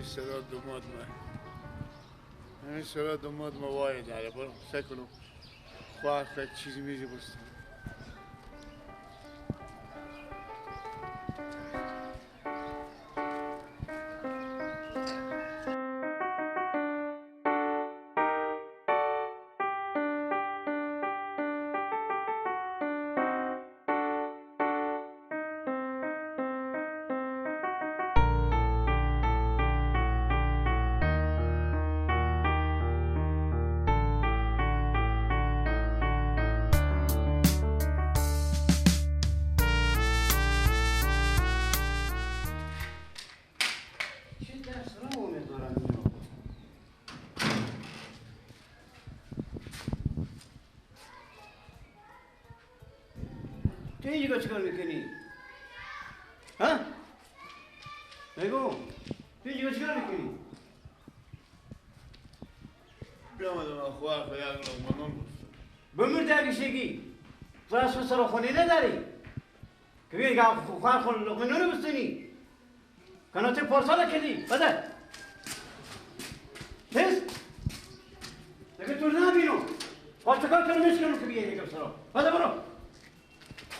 همین صدا دوماد من، همین صدا دوماد ما وای داره. برو سکنو خواه یک چیزی میزی بستم. تو اینجا چیکار میکنی؟ ها؟ بگو تو اینجا چیکار میکنی؟ بیامدم خواه خو یک لقمه نون بستم. بمرد اگه تو از سر خونه نداری که بیای خواه خو لقمه نون بستنی کناته پارسال کردی بده تیز دیگه تو نبینو پارچکار تو میشکنم که بیای دیگه سرا بده برو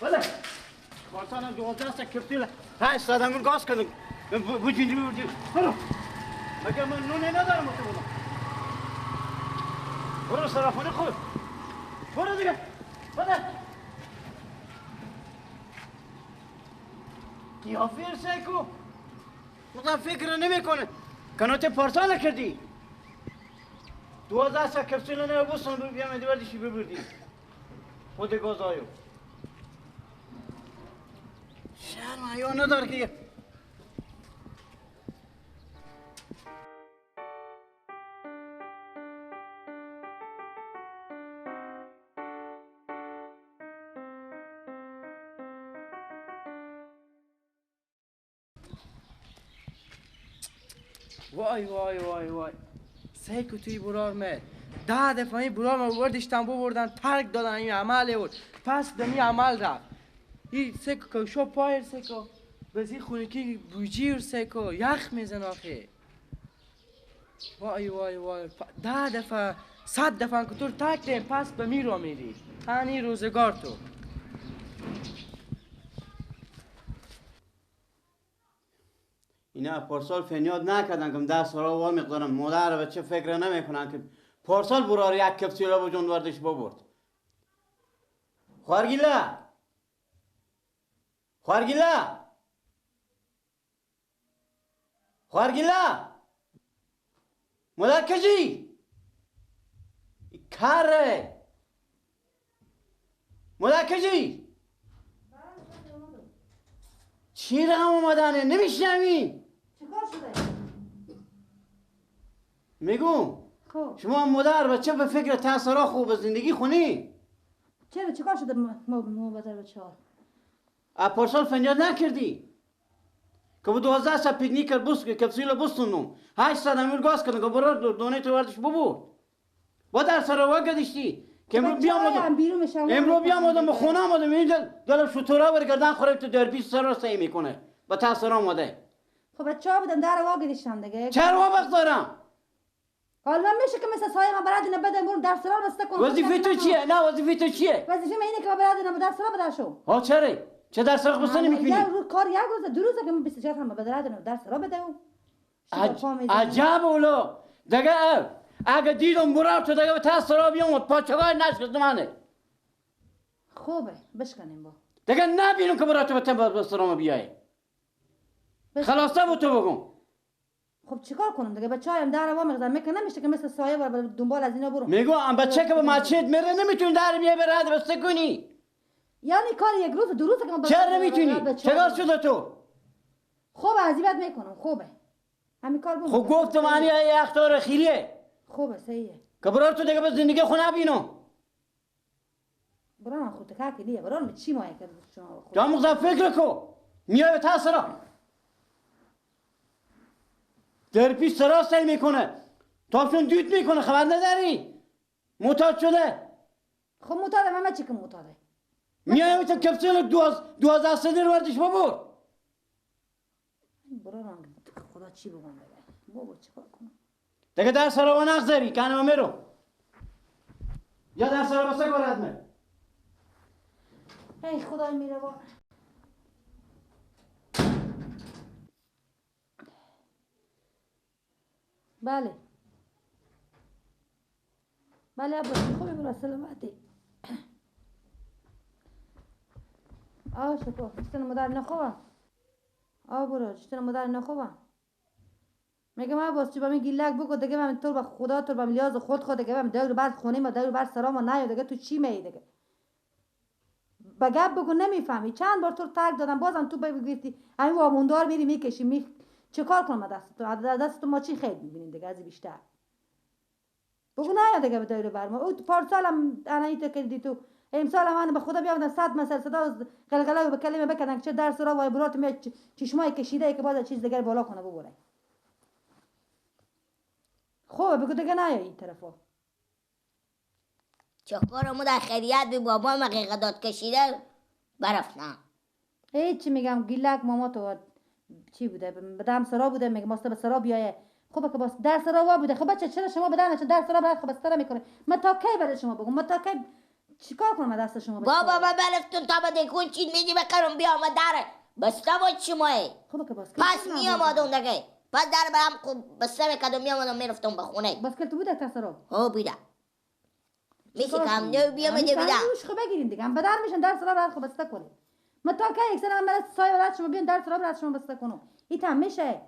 بله پارسال هم 12 تا کپسول 800 انگور گاز کردم بجینجی بردی برو مگه من نونه ندارم تو بودم برو سراخونه خود برو دیگه بده قیافه سیکو مطلب فکر نمیکنه کنوت پارسال کردی 12 تا کپسول نه بوسن بیام دیوردیشی ببردی خود گازایو شرم حیا نداره که وای وای وای وای سیکو توی برار مد 10 دفعه این برار ما بردشتن ببردن ترک دادن این عمل بود پس دمی عمل رفت این سیکو که شو پایر سیکو بزی خونکی بوجیر سیکو یخ میزن آخه وای وای وای 10 دفعه 100 دفعه که تو ترک دیم پس به می رو میری هنی روزگار تو اینا پارسال فنیاد نکردن که 10 سال وار مقدارم مادر بچه فکر نمیکنن که پارسال برار یک کپسول با جون وردش ببرد. خارگیلا خارگیلا خارگیلا مادر کجی؟ کاره مادر کجی؟ چی رقم اومدنه؟ نمیشنوی؟ چیکار شده؟ میگم خب شما مادر بچه به فکر تاثیرا خوب زندگی خونی؟ چرا چیکار شده ما مادر بچه ها؟ پارسال فنجان نکردی؟ که با 12 سال پیکنیک کرد بس که کپسول بستونم 800 امیر گاز کردن که برو دونه تو وردش ببرد با در سر واگدشتی که امروز بیام امروز بیام آدم به خونه آمدم اینجا دلم شطورا برگردن خورد تو در 20 سال سعی میکنه با تاثیر آمده. خب بچه‌ها بودن در واگدشتن دیگه. چرا وقت دارم؟ حالا میشه که مثل سایه من برات نبدم برو در سرا بسته کن. وظیفه تو چیه؟ نه وظیفه تو چیه؟ وظیفه من اینه که برات نبدم در سرا بده شو. ها چرا؟ چه در سرا بسته نمیکنی؟ یک روز کار یک روز دو روز که من 24 هم بدرات در سرا بده. عجب اولا دیگه اگه دیدم برو تو دیگه به سرا بیام پاچه‌های نشکست منه. خوبه بشکنیم با. دیگه نبینم که برو تو به سرا بیای. خلاصه بود تو بگم. خب چیکار کنم دیگه بچه‌هایم در وا می‌گذارم میکنه نمیشه که مثل سایه بر دنبال از اینا برم. میگم بچه که به مسجد میره نمیتونی در بیای بره بسته کنی. یعنی کار یک روز دو روز که چرا نمیتونی؟ چیکار شده تو؟ خوب عزیبت میکنم خوبه. همین کار بود. خب گفتم معنی اختار خیلیه. خوبه صحیحه. که برار تو دیگه به زندگی خونه بینو. برام خود که نیه برام چی مایه کرد شما. تو هم فکر کو. میای به تاثیر در پیش سرا سعی میکنه تاپشون دوت میکنه خبر نداری معتاد شده. خب معتاده من چی که معتاده میای تو کپسول 12 سدر وردش ببر. برام خدا چی بگم بابا چیکار کنم؟ دیگه در سر و نگذاری کنم میرو. یا در سر واسه گرد می. ای خدای میره با. بله. بله عباس خوبی برا سلامتی. آه شکر چطور مادر نخوبم. آه برو چطور مادر نخوبم. میگم عباس چی با می گیلک بگو دیگه من تو با خدا تو با لیاز خود دیگه من دور بر خونه ما دور بر سرام نه دیگه تو چی می دیگه با گپ بگو نمیفهمی. چند بار تو ترک دادم بازم تو بگفتی همین واموندار میری میکشی می چه کار کنم دست تو دست تو ما چی خیر میبینیم دیگه از بیشتر بگو نه دیگه به دور بر ما. او پارسالم انا ایت کردی تو امسال من به خدا بیامدم صد مثل صدا قلقله به کلمه بکنن چه درس را وای برات می چشمای کشیده که باز چیز دیگر بالا کنه ببره. خب بگو دیگه نه این طرفا. چکارمو در خیریت به بابا ما داد کشیده برفتم. هیچ میگم گیلک ماما تو چی بوده به دم سرا بوده میگم واسه به سرا بیایه. خب که باز در سرا وا بوده. خب بچه چرا شما بدن چه در سرا برات خب بستر میکنه. من تا کی برای شما بگم؟ من تا کی چیکار کنم دست شما بچه؟ بابا من برفتم تا به کن چی میگی بخرم بیام در بسته با شما. خب که باز پس میامدم دیگه. پس در برم خب بسته میکردم میامدم میرفتم به خونه. باز که تو بوده تا سرا؟ ها بوده. میشه که هم نو بیامده بوده. روش خب بگیریم دیگه هم بدر میشن در سرا برات خب بسته کنیم. من تا کی یک سر من برات سایه برات شما بیان در سرا برات شما بسته کنم. این هم میشه.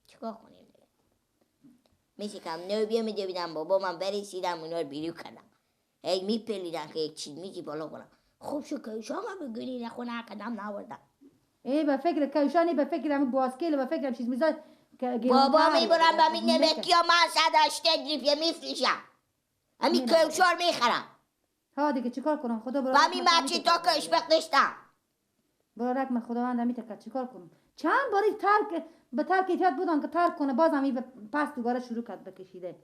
چیکار کنیم دیگه؟ میشه که هم نو بیامده بودم بابا من برسیدم اونا رو بیرون کردم. هی میپلیدن که یک چیز میگی بالا کنم. خوب شو که شما بگونی نخونه قدم نبردم. ای به فکر کوشانی به فکر هم باسکیل به فکر چیز میزد. بابا میبرم به می نمکی ها من 180 ریپیه میفروشم. همین کوشار میخرم. ها دیگه چیکار کنم خدا برا. و می مچی تا کش بخشتم. برا رک خداوند همی تکد چیکار کنم؟ چند باری ترک به ترک احتیاط بودم که ترک کنه بازم این پس دوباره شروع کرد بکشیده.